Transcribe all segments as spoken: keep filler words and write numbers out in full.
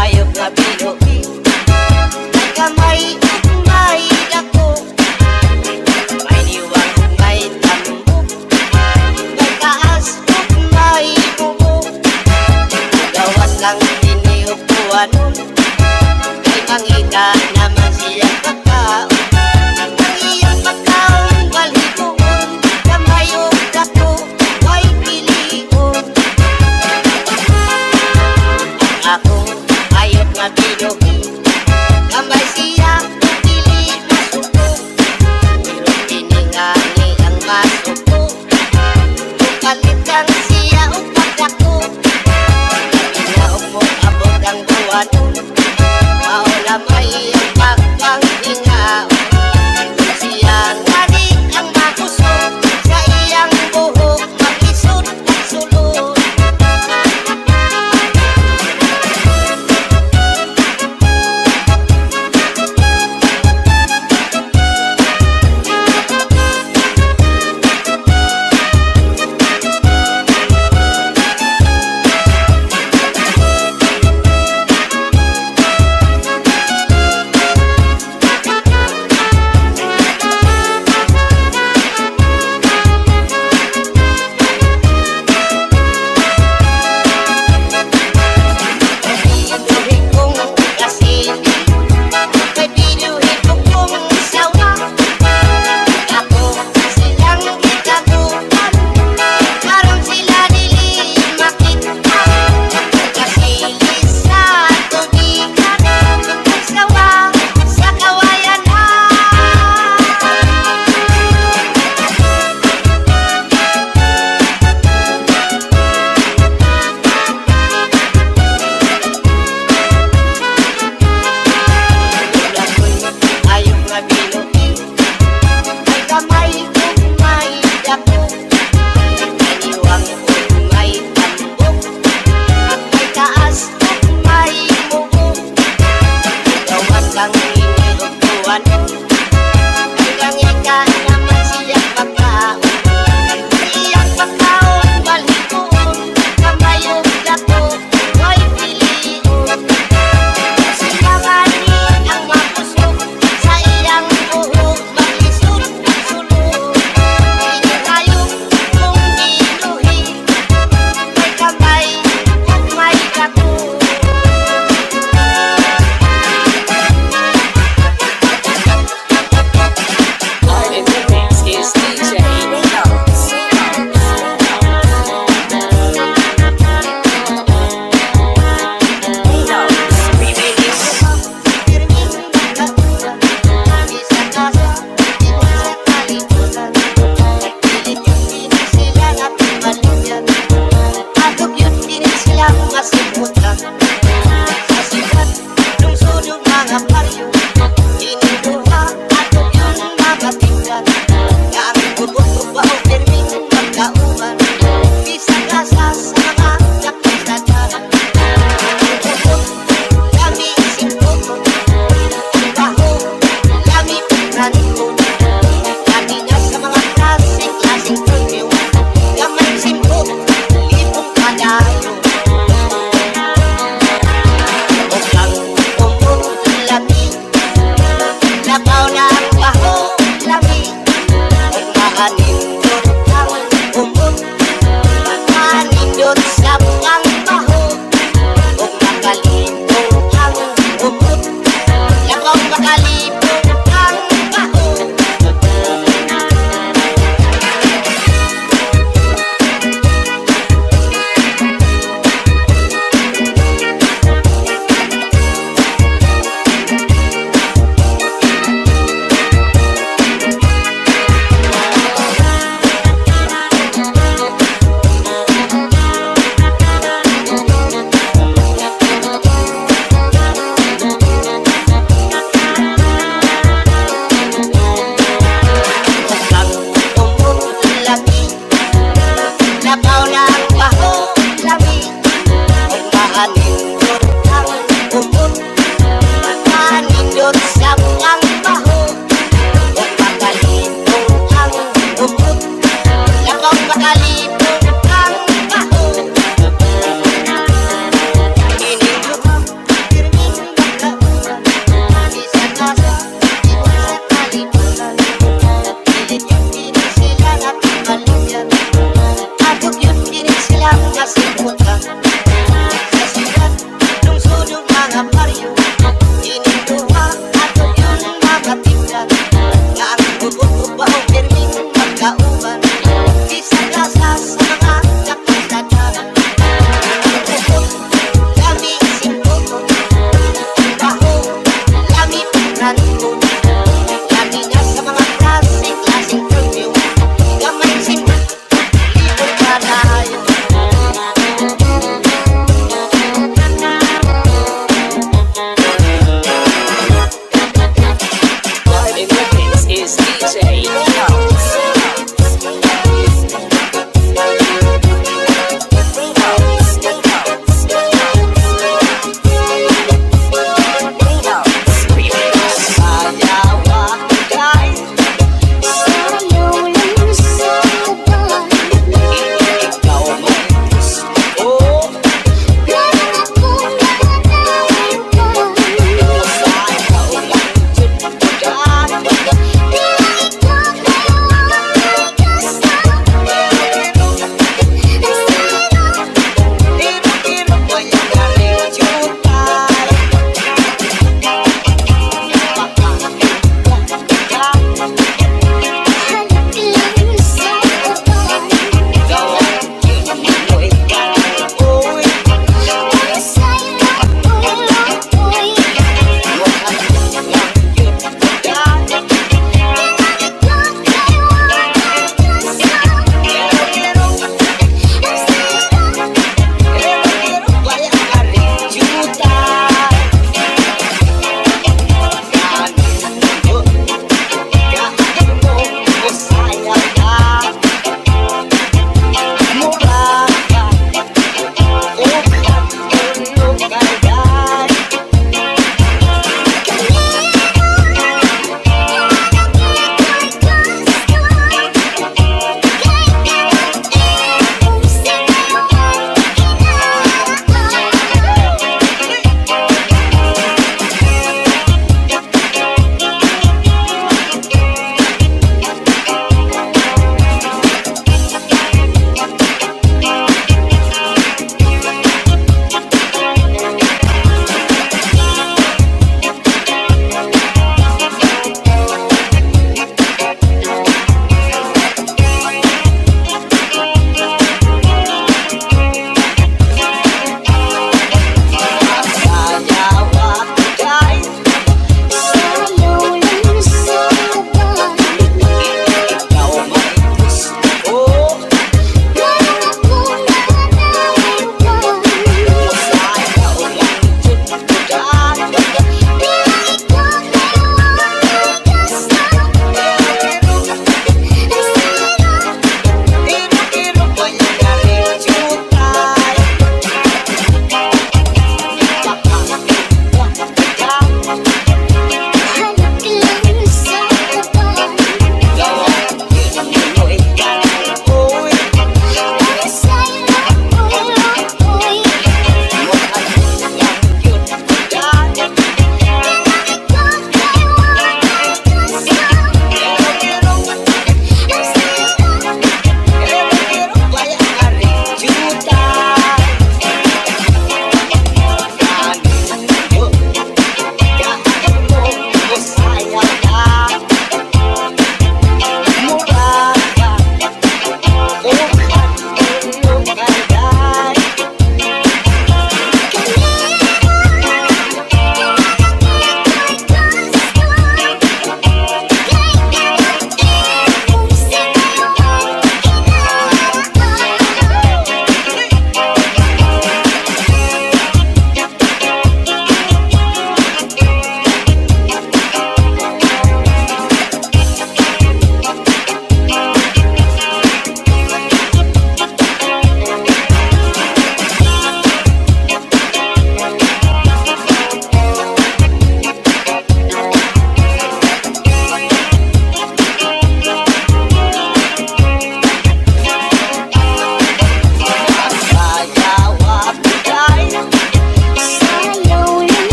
Ayaw ka binuhi, may kamay ug may dako, may liwang ug may tambok, may taas ug may bubong. Gawat lang ini upuanon, kay mangita naman siya pagkaon. Ang iyang pagkaon, balhiboon, kamay ug dako, way pilion. Ako, hayop nga binuhi, kamay siya, dili masuko. Pero kini ngani ang masuko. Palit lang siya og pagdako. Hinaot mo abot ang buwanon. Mao na may iyang pagpanghingaon. Siya ngani ang makusog sa iyang buhok, makisod at sulod.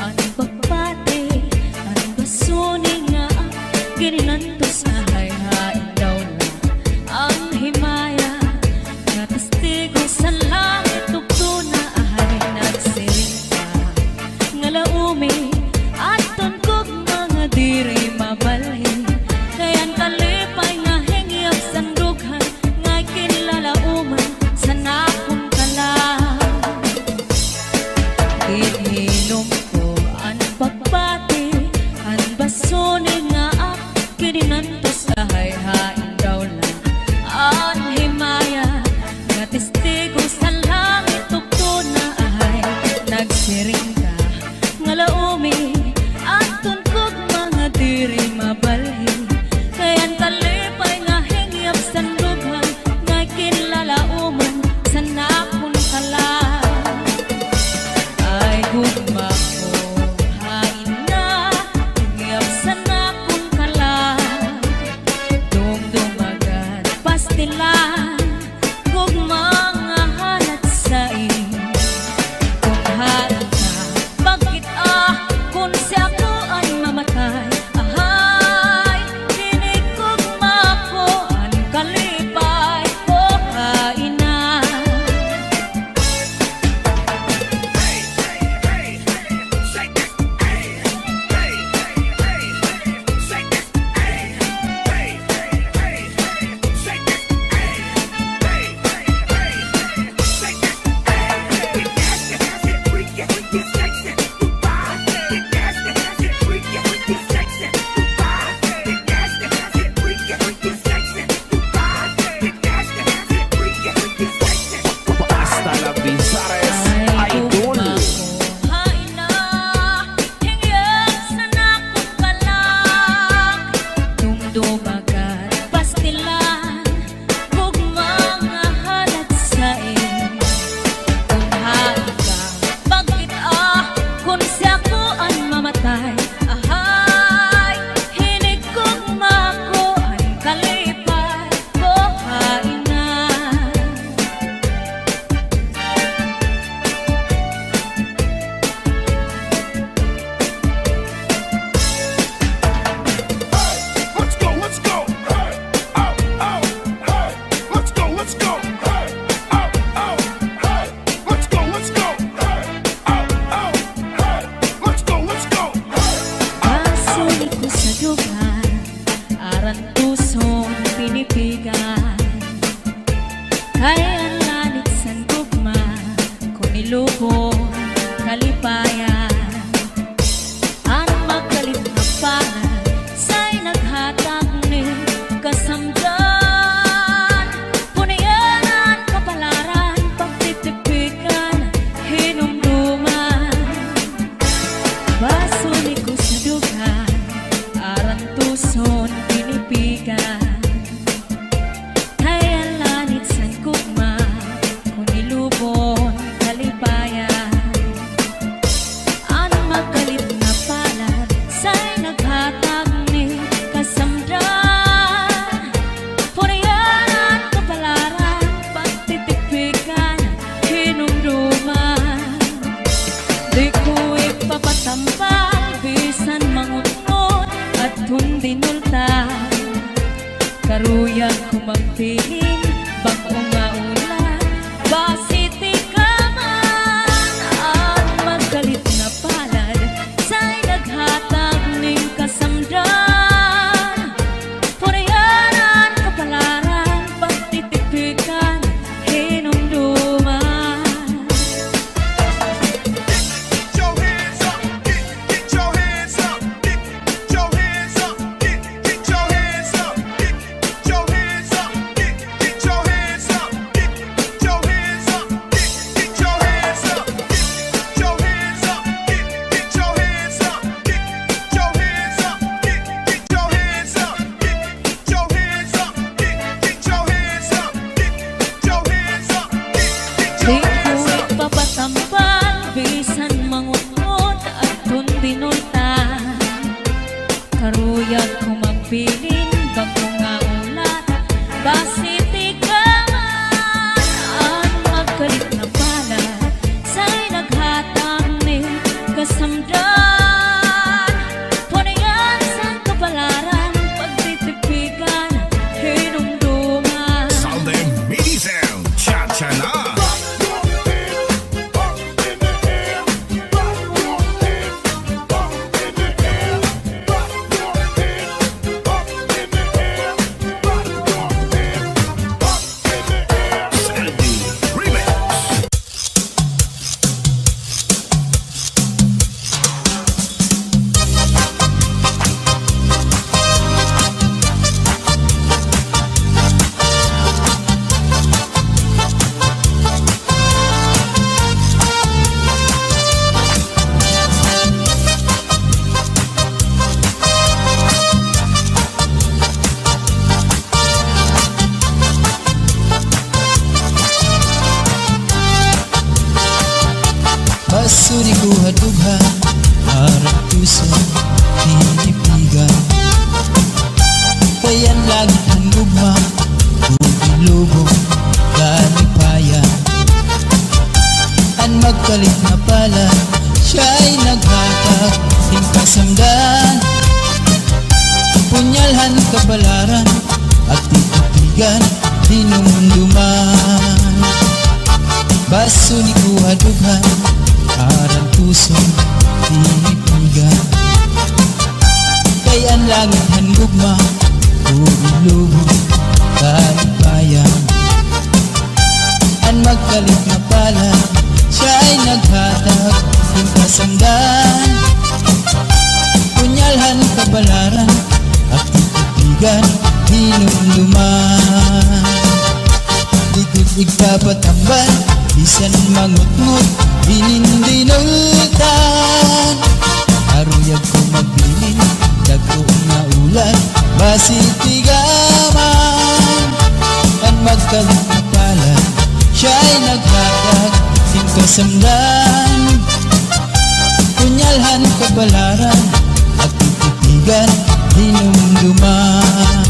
An pagpati, an basuni nga gininantos ahay hain daw la an himaya nga testigo sa langit ug tuna ahay nagsiring ka nga laumi, adton gugma nga diri mabalhin, kay an kalipay nga hingyap san dughan ngay kinlalauman san akon kalag. Ginhinom ko an pagpati, an basuni nga ak gininantos ahay hain daw la an himaya nga testigo sa langit ug tuna ahay nagsiring ka nga laumi, adton gugma nga diri mabalhin, kay an kalipay nga hingyap san dughan nga kinlalauman san akon kalag. Ay gugma ko, hain na hingyap san akon kalag. Dumdum agad pastilan, gugma nga halat sa imo. Kon hain ka, pagkit-a, kon si ako an mamatay, ahay, hinigugma ko an kalipay ko, hain na. Basta la Visares Idol. Ay, gugma ko, hain na, hingyap san akon kalag. Dumdum agad pastilan, gugma nga halat sa imo. Kon hain ka, pagkit-a, kon si ako an mamatay, ahay, hinigugma ko an kalipay ko, hain na. Let's go, let's go. Hey, ow, ow, hey. Let's go, let's go. Hey, ow, ow, hey. Let's go, let's go. Hey, ow, ow, hey. Let's go, let's go. Hey, ow, ow. Basuni ko sa dughan, arantuson, pinipigan. Kay an lanit san gugma, kon ilubon, kalipayan. An magkalit nga palad, say naghatag ni kasamdan. Punian an kapalaran, pagtitipikan, hinumduman. Basuni ko sa dughan, arantuson, pinipigan. Kay an lanit san gugma, kon ilubon, kalipayan. An magkalit nga palad, say naghatag ni kasamdan. Purian an kapalaran, pagtitipikan, hinumduman. Di ko ipapatambal, bisan mangungot, adton dinulta. Karuyag ko magbilin, bag-o nga ulan, basi tikaman. An magkalit nga palad, say naghatag nin kasamdan. Kalit nga palad, siya'y naghatag hin kasamdan. Punyal han kapalaran, agtitigan, hinumduman. Baso ni kuha dughan, aran tuson titigan. Kay an langit han gugma, uulubon, kalipayan. An magkalit nga palad, siya'y naghatag hin kasamdan. Punyal han kapalaran, agtitigan, hinumduman. Di gud igpapatambal, bisan mangutngot, inin dinultan. Aruyag ko magbilin, dagko nga ulat, basi tigaman. An magkalit nga palad, siya'y naghatag hin kasamdan. Punyal han kapalaran, agtitigan, hinumduman.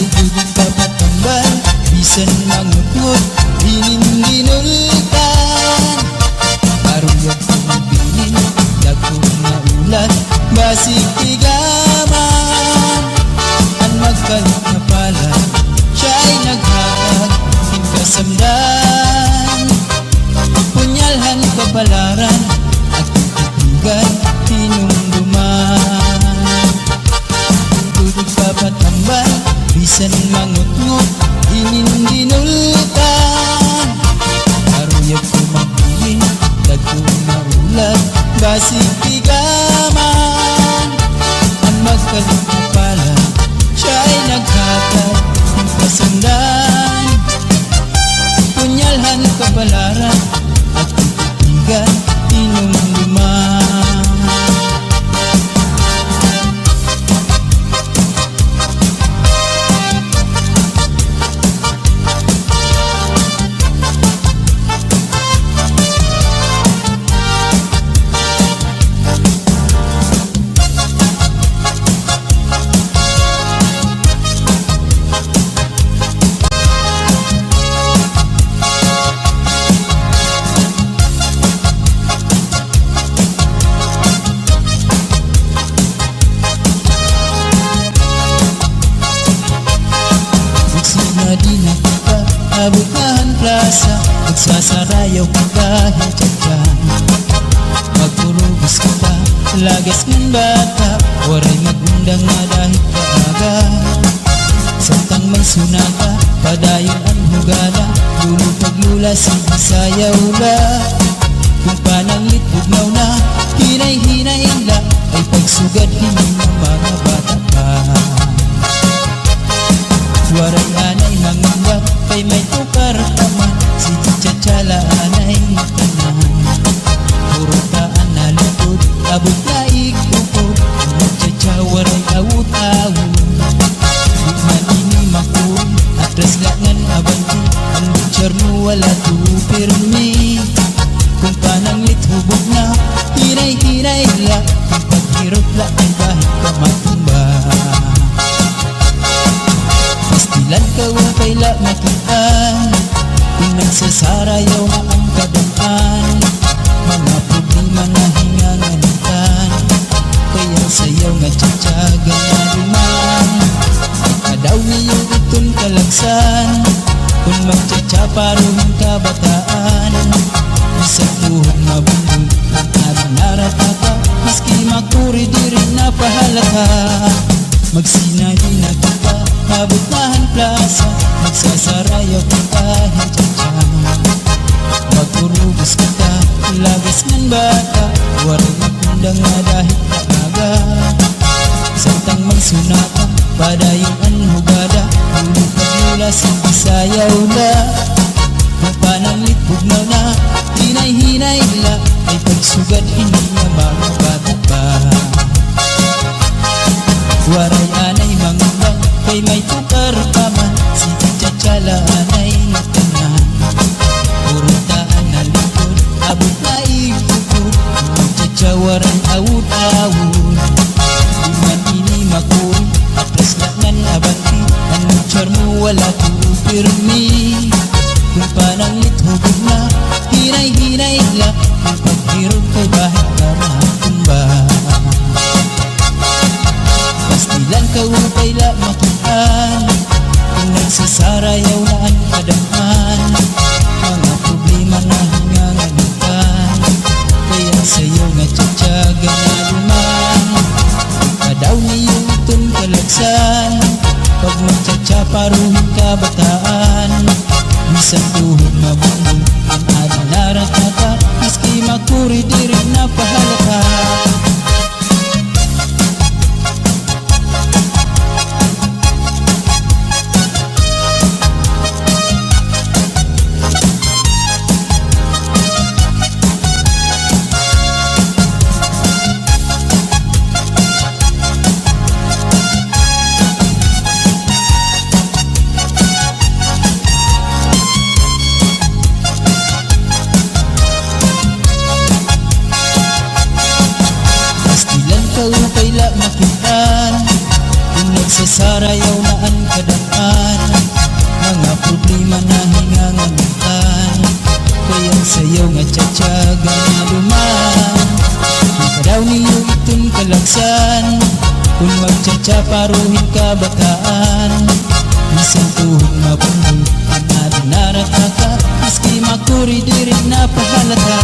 Di gud igpapatambal, bisan mangutngot, inin dinultan. Aruyag ko magbilin, dagko nga ulat, basi tigaman. An magkalit nga palad, siya'y naghatag hin kasamdan. Punyal han kapalaran, agtitigan, hinumduman. Di gud igpapatambal, bisan mangutngot, inin dinultan. Aruyag ko magbilin, dagko nga ulat, basi tigaman. An magkalit nga palad, siya'y naghatag hin kasamdan. Punyal han kapalaran, agtitigan, hinumduman. Magsina dinhi kita, abot na han plasa, magsasarayaw kita hin tsa-tsa. Magpurubos kita, lagas ngan bata, waray mag-undang nga dahit kaaga. Samtang may sunata, padayon an hugada, lolo kag lola, sige sayaw la. Kon pananglit bugnaw na, hinay-hinay la, ay pagsugad hini nga mga bata pa. Waray anay mangamba, kay may tukar pa man, sige tsa-tsa la anay tanan. Puro ta an nalikod, abot na igukod, magtsa-tsa waray awot-awot. Di man ini makuri, atras la ngan abante, an gobyerno wala to pirmi. Kon pananglit hubog na, hinay-hinay la, kon paghirot la, ay bahit ka matumba. Pastilan ka, wa kay la makit-an, kon nagsasarayaw na an kadam-an, mga problema na hin nganganutan. Kay an sayaw nga tsa-tsa ganaduman, kadaw niyo iton kalagsan. Kon magtsa-tsa paro hin kabataan, bisan puhon nga bundol, an aron naratata, maski makuri diri na pahalata. Magsina dinhi kita, abot na han plasa, magsasarayaw kita hin tsa-tsa. Magpurubos kita, lagas ngan bata, waray mag-undang nga dahit kaaga. Samtang may sunata, padayon an hugada, lolo kag lola, sige sayaw la. Kon pananglit bugnaw na, hinay-hinay la, May pagsugad ini nga mga bata pa. Waray anay mangutang, kay may tukar pa man. Sige, Chacha la anay ngatanan. Puro taan na likod, abot na igtukod. Chacha waray awod-awod. Di man ini makuri, atras la ngan abante. An muchar mo wala tuo pirmi. Kun pananglit hubog na, hinay-hinay la. Kun paghirot kay bahit na matumba. Pastilan kaupay la makit-an. Kun nagsasarayaw na an kadam-an, mga problema na hinganganutan. Kay an sayaw nga Chacha ganaluman. Di pa daw niyo iton kalaksan. Pag mag-Chacha paro hin kabataan. Bisan tuhod mabungbong an adi naratata. Maski makuri diri na pahalata. Pastilan kaupay la makit-an. Kun nagsasarayaw na an kadam-an, mga problema na hinganganutan. Kay an sayaw nga Chacha ganaluman. Di pa daw niyo iton kalaksan. Kun mag-Chacha paro hin kabataan. Bisan tuhod mabungbong an adi naratata. Maski makuri diri na pahalata.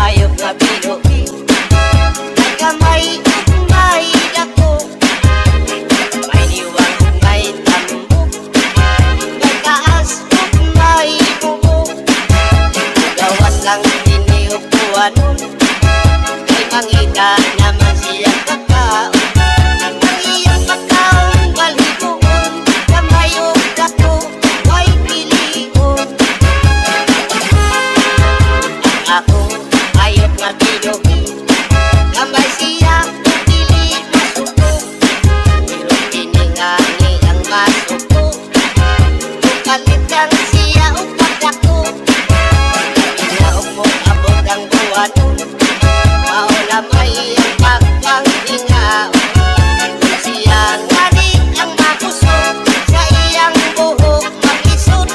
Ayaw ka binuhi, may gamay ug may dako, may liwang ug may tambok, may taas ug may bubo. Gawas lang dinhi ug kuhanon, kay mangita naman siya pagkaon. Ang iyang pagkaon, balhiboon, gamay ug dako, way pilion. Ang ako, hayop nga binuhi, gamay siya, dili masuko. Pero kini ngani ang masuko. Mopalit lang siya og pagdako. Hinaog mo abot ang buwan. Mao na may iyang pagkanghingaon. Siya ngani ang makusog sa iyang buhok, maglisod.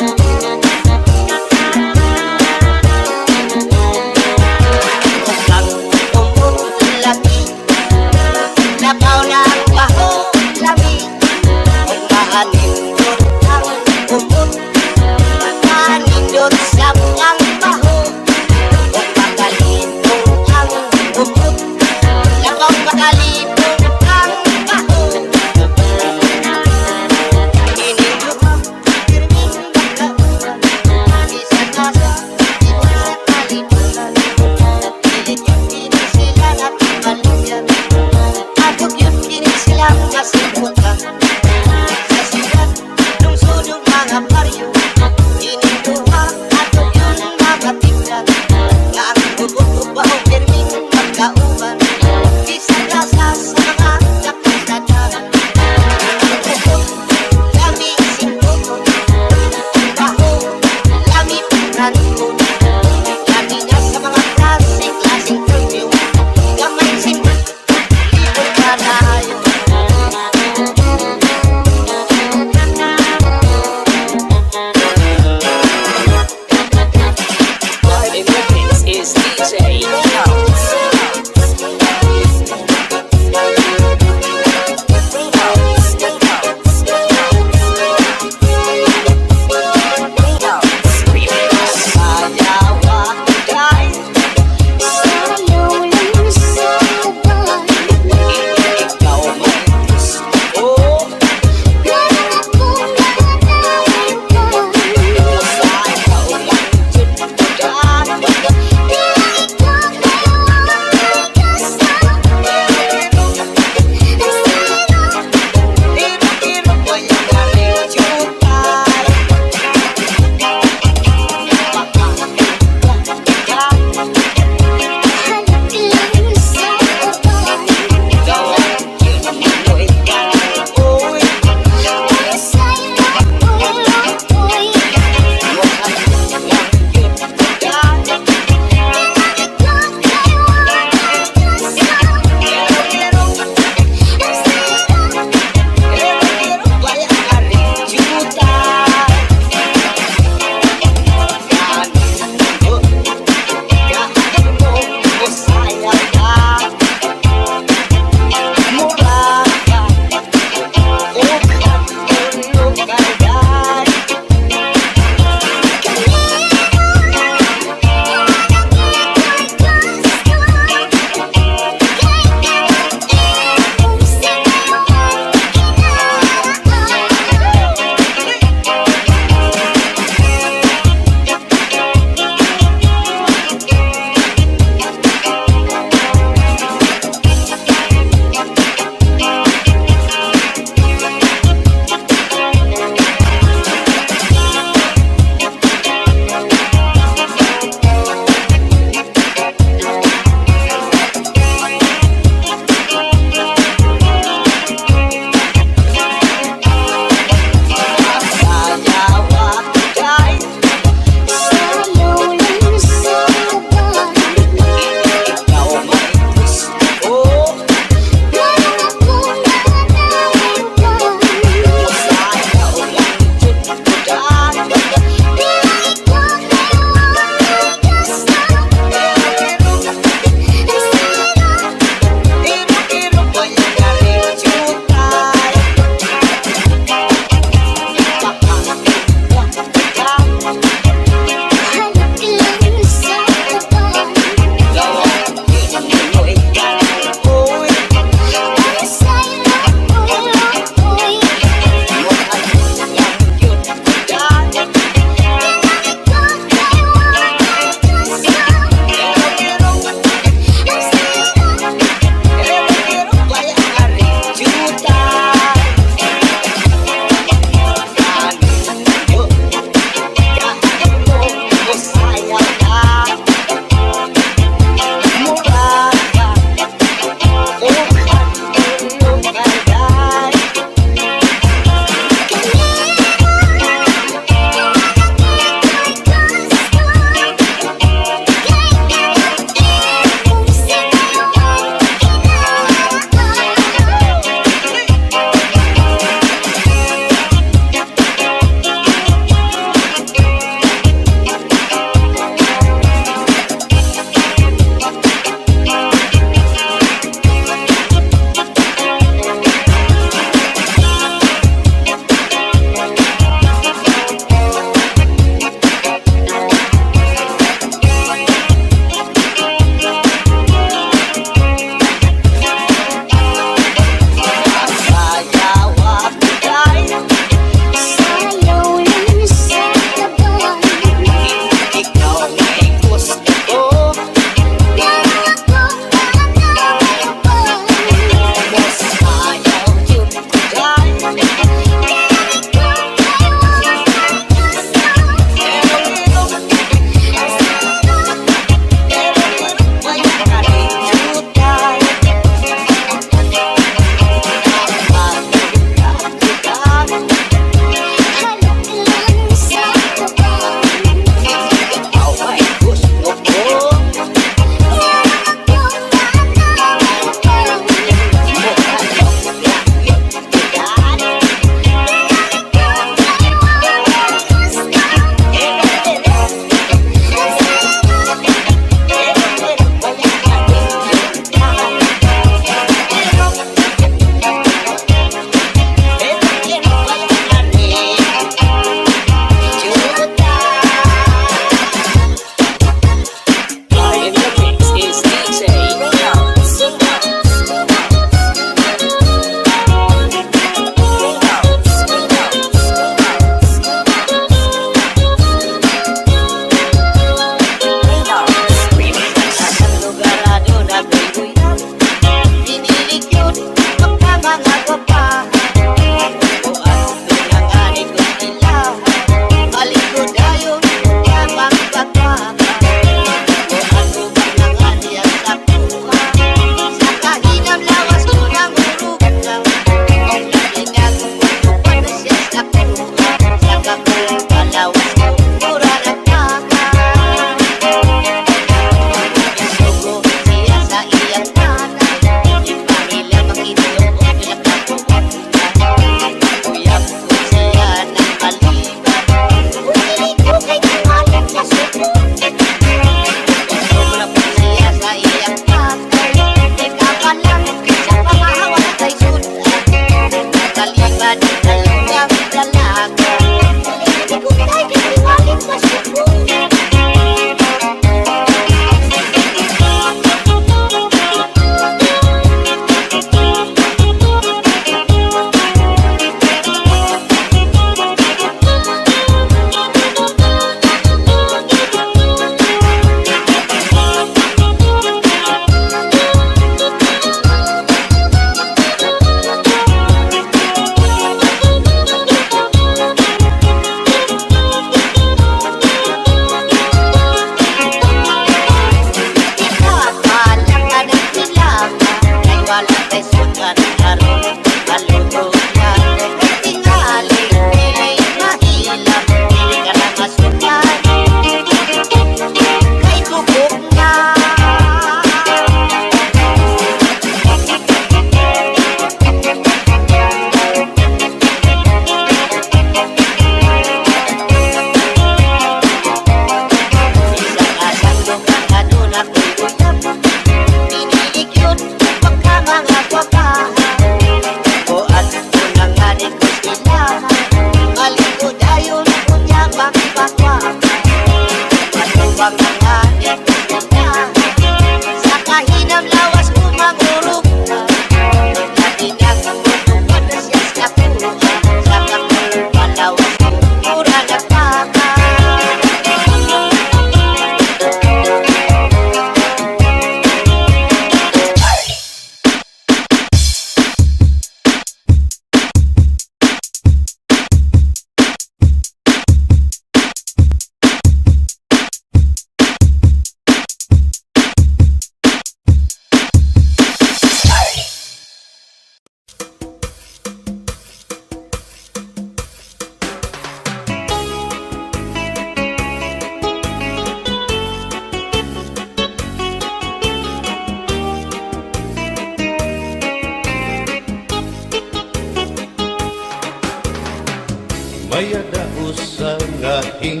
Kay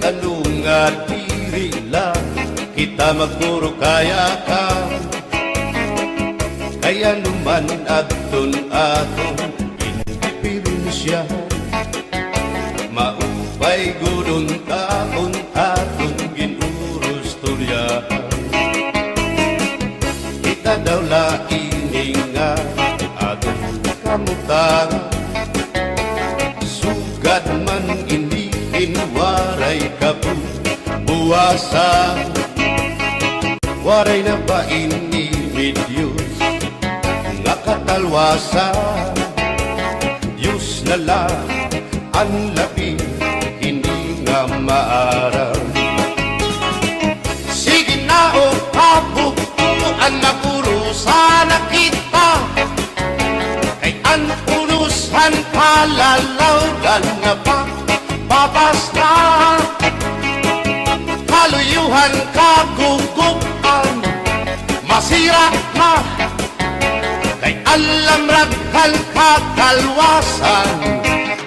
ano nga diri la kita magkurukayakan? Kay ano man adton aton indiperensya, maupay gud unta kon aton gin-uruistoryahan. Kita daw la ini nga aton kamutangan. Sugad man ini hin waray kabuwasan. Waray na ba ini hi Diyos nga katalwasan? Diyos na la an labi hini nga maaram. Sige na, o kabugtoan, mag-urusa na kita. Kay an unos han kalalawgan nga pa, papas na. Kaluyohan, kagugup-an, masira na. Kay an lamrag han katalwasan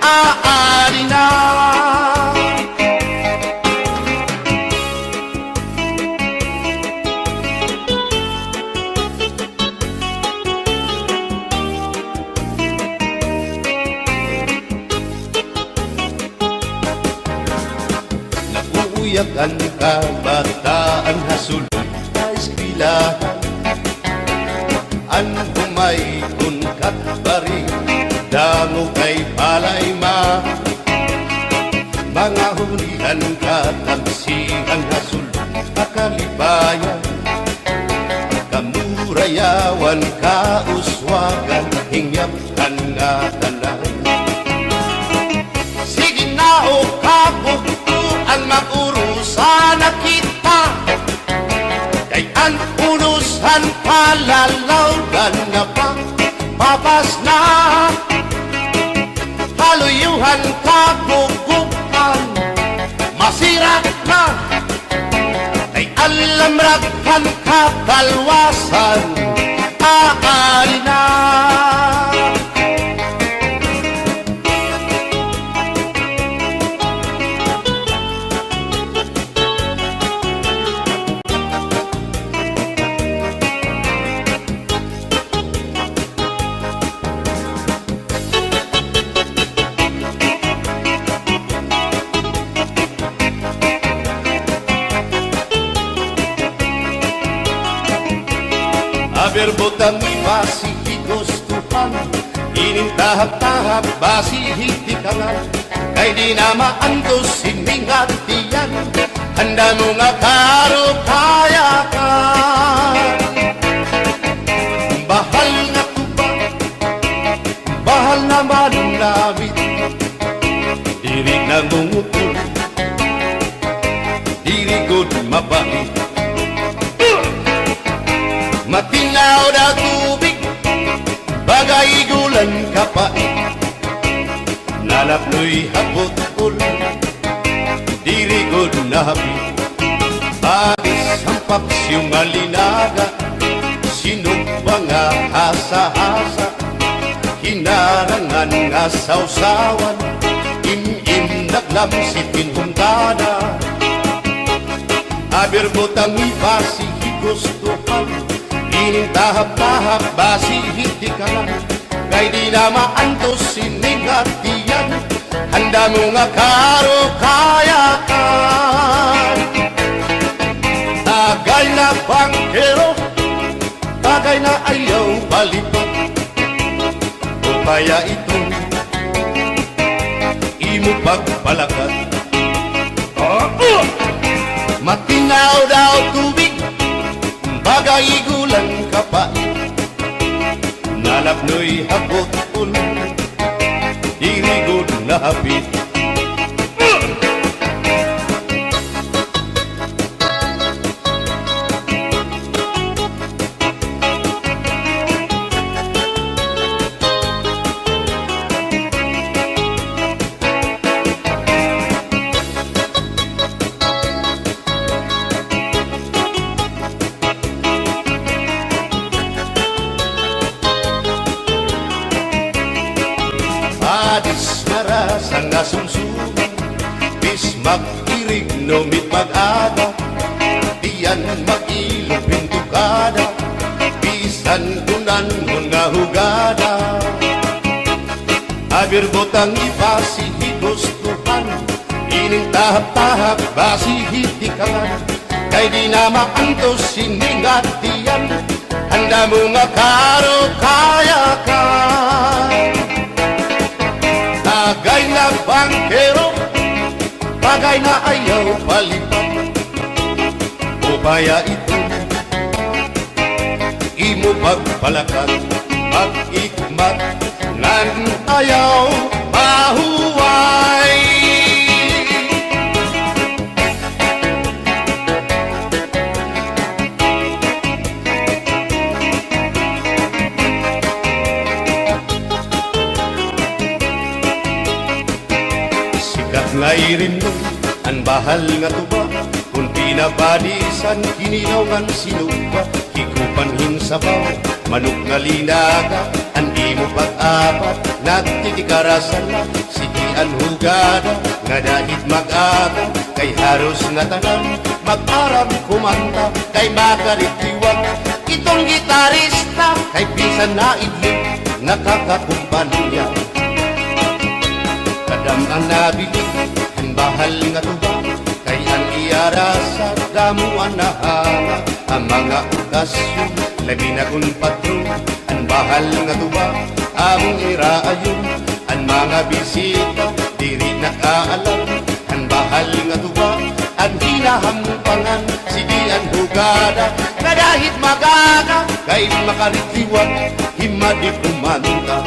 aadi na. Nag-uuyag an kabataan ha sulod ha eskwelahan. An humaygon kat bari, damo kay palay ma. Mga hulihan, kataksihan ha sulod ha kalipayan. Kamurayawan, kauswagan, hingyap han ngatanan. Sige na, o kabugtoan, mag-urusa na kita. Kay an unos han kalalawgan nga pa, papas na. Kaluyohan, kagugup-an, masira na. Kay an lamrag han katalwasan aadi na. Aber butang mi basi hi gustuhan, inin tahap-tahap basi hi tikangan. Kay di na maantos ini nga tiyan, an damo nga karukayakan. Bahal nga tuba, bahal nga manamit, diri nangungutol, diri gud mabait. Matinaw daw tubig, baga ig-ulan kapait. Nalapnoy ha bot-ol, diri gud nahapit. Patis han paksiw nga linaga, sinugba nga hasa-hasa, hinarangan nga sawsawan, im-im naglamsit hin huntada. Aber butang mi basi hi gustuhan, inin tahap-tahap basi hi tikangan. Kay di na maantos ini nga tiyan, an damo nga karukayakan. Tagal na bangkero, bagay na ayaw balikan. O kaya ito, imo pagpalakat. Matinaw daw tubig, baga ig-ulan kapait. Nalapnoy ha bot-ol, diri gud nahapit. Dismarasa nga sumsuman, bis mag-irig no mit mag-aga, diyan mag-ilog pintokada, bisan kunan-on nga hugada. Abir butang ibasi hi gustuhan, ining tahap-tahap basi hi tikangan. Kay di na maantos ini nga tiyan, handa mo nga karo kaya ka. Tagay na bangkero, bagay na ayaw palipat. Upaya ito, imo pagpalakat, pag-ikmat, ngan ayaw pahuway. Sikat nga irimnon an bahal nga tuba, kun pinabadisan kinilaw ngan sinuba, hikupan hin sabaw, manok nga linaga, an imo pag-abat, nagtitikara sala, sige an hugada, ngada hit mag-aga, kay haros ngatanan, mag-aram kumanta, kay makaritiwat, iton gitarista, kay bisan naidlip, nakakakumpanya. Kadam-an nabilin, an bahal nga tuba, kay an iya rasa, damo an nahanga, ha mga okasyon, labi na kun patron, an bahal nga tuba, amon iraayon, an mga bisita, diri nakaalam, an bahal nga tuba, an hinahampangan, sige an hugada, ngada hit mag-aga, kay makaritiwat, himadi kumanta.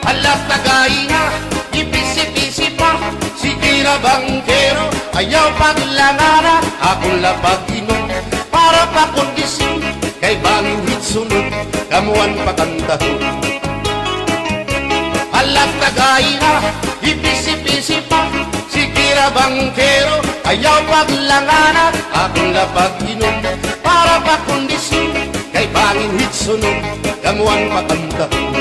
Hala tagay na, ipisi-pisi pa, sige na bangkero, ayaw paglangana, akon la pag-inom, para pa kondisyon, kay bangin hit sunod, kamo an pakantahon. Hala tagay na, ipisi-pisi pa, sige na bangkero, ayaw paglangana, akon la pag-inom, para pa kondisyon, kay bangin hit sunod, kamo an pakantahon.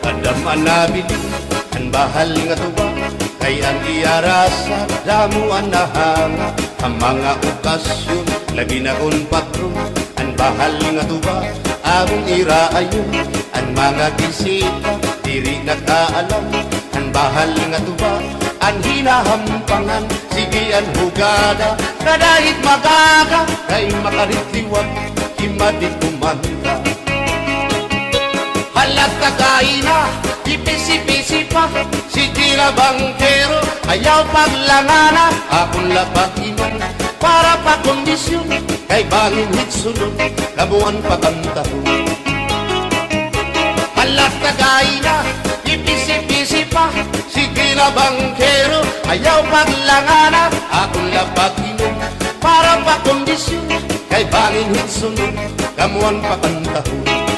Kadam-an nabilin, an bahal nga tuba, kay an iya rasa, damo an nahanga, ha mga okasyon, labi na kun patron, an bahal nga tuba, amon iraayon, an mga bisita, diri nakaalam, an bahal nga tuba, an hinahampangan, sige an hugada, ngada hit mag-aga, kay makaritiwat, himadi kumanta. Hala tagay na, ipisi-pisi pa, sige na bangkero, ayaw paglangana, akon la pag-inom, para pa kondisyon, kay bangin hit sunod, kamo an pakantahon. Hala tagay na, ipisi-pisi pa, sige na bangkero, ayaw paglangana, akon la pag-inom, para pa kondisyon, kay bangin hit sunod, kamo an pakantahon.